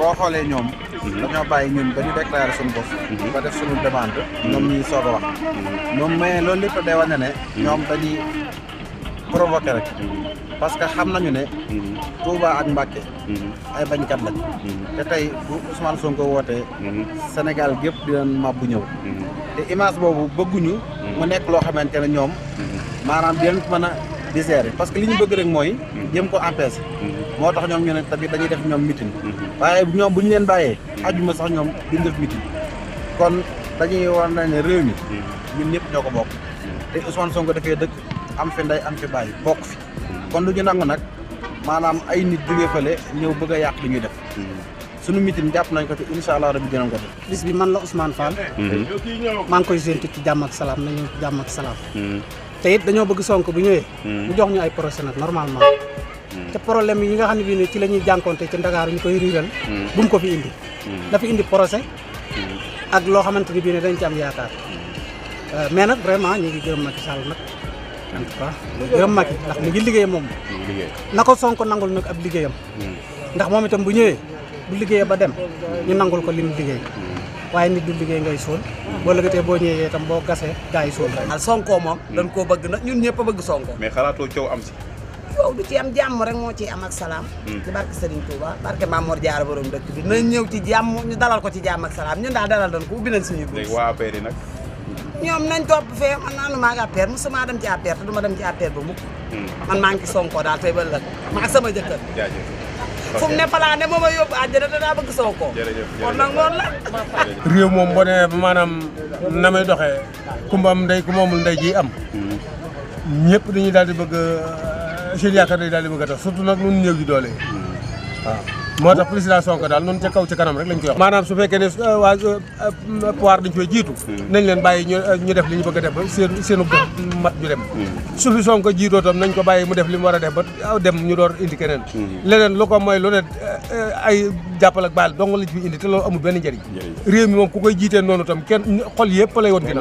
boo xoolee ñoom dañoo bàyyi ñun ba ñu déclaré suñu bopp ba def suñu demande ñoom ñuy soog a wax moom mais loolu lépp day wane ne ñoom dañuy provoqué rek parce que xam nañu ne Touba ak Mbacké ay bañkat lañ te tey bu Ousmane Sonko wootee Sénégal gépp dinañ mabbu ñëw te image boobu bëgguñu mu nekk loo xamante ne ñoom maanaam dinañ mën a digérer parce que li ñu bëgg rek mooy jëm ko empêcher moo tax ñoom ñu ne tamit dañuy def ñoom meeting waaye ñoom bu ñu leen bàyyee ajuma sax ñoom duñ def meeting kon dañuy war na ne réew mi ñun ñëpp ñoo ko bokk te Ousmane Sonko dafee dëkk am fi ndey am fi bàyyi bokk fi kon du ñu nangu nag maanaam ay nit jógee fële ñëw bëgg a yàq li ñuy def suñu meeting jàpp nañ ko te incha allah rabi dinañ ko def. bis bi man la Ousmane Fall. maa ngi koy séntu ci jàmm ak salaam nañu jàmm ak salaam. te it dañoo bëgg Sonko bu ñëwee. mu jox ñu ay procès nag normalement. te problème yi nga xam ne bii ne ci la ñuy jànkoonte ci Ndakaaru ñu koy riiral. bu mu ko fi indi. dafa indi procès. ak loo xamante ni bii ne dañ ci am yaakaar. mais nag vraiment ñu ngi gërëm Macky Sall nag. en tout cas gërëm Macky ndax mu ngi liggéey moom. na ko Sonko nangul nag ab liggéeyam. ndax moom itam bu ñëwee bu liggéeyee ba dem ñu nangul ko li mu liggéey waaye nit du liggéey ngay suul boo lëgatee boo ñëwee itam boo gasee gaa yi suul rek. Sonko moom dañ koo bëgg nag ñun ñëpp a bëgg Sonko. mais xalaatoo coow am si. coow du ci am jàmm rek moo ciy am ak salaam. ci barke Serigne Touba barke Mamour Diarra borom dëkk bi nañ ñëw ci jàmm ñu dalal ko ci jàmm ak salaam ñun daal dalal dañ ko ubbi nañ suñu. léegi waa APR yi nag. ñoom nañ topp fee man naanu maa ngi APR mosuma dem ci APR te du ma dem ci APR ba mukk. man maa ngi ci Sonko daal tey ba ëllëg maa sama jëkkër. jaajëf. fu mu ne falaa ne moom a yóbbu àjjana danaa bëgg Sonko. jërëjëf kon nag noonu la. réew moom boo nee maanaam na may doxee kumba am ndey ku moomul ndey ji am ñëpp dañuy daal di bëgg seen yaakaar day daal di bëgg a tax surtout nag ñun néew ji doole waaw moo tax président Sonko daal noonu ca kaw ci kanam rek lañ koy wax maanaam su fekkee ne waa pouvoir dañ fay jiitu nañ leen bàyyi ñu def li ñu bëgg a def ba seenu mat ñu dem su fi Sonko jiitoo tam nañ ko bàyyi mu def li mu war a def ba dem ñu door indi keneen leneen lu ko mooy lu ne ay jàppal ak baal dong lañ fi indi te loolu amul benn njëriñ réew mi moom ku koy jiitee noonu tam kenn xol yëpp lay woon ginnaaw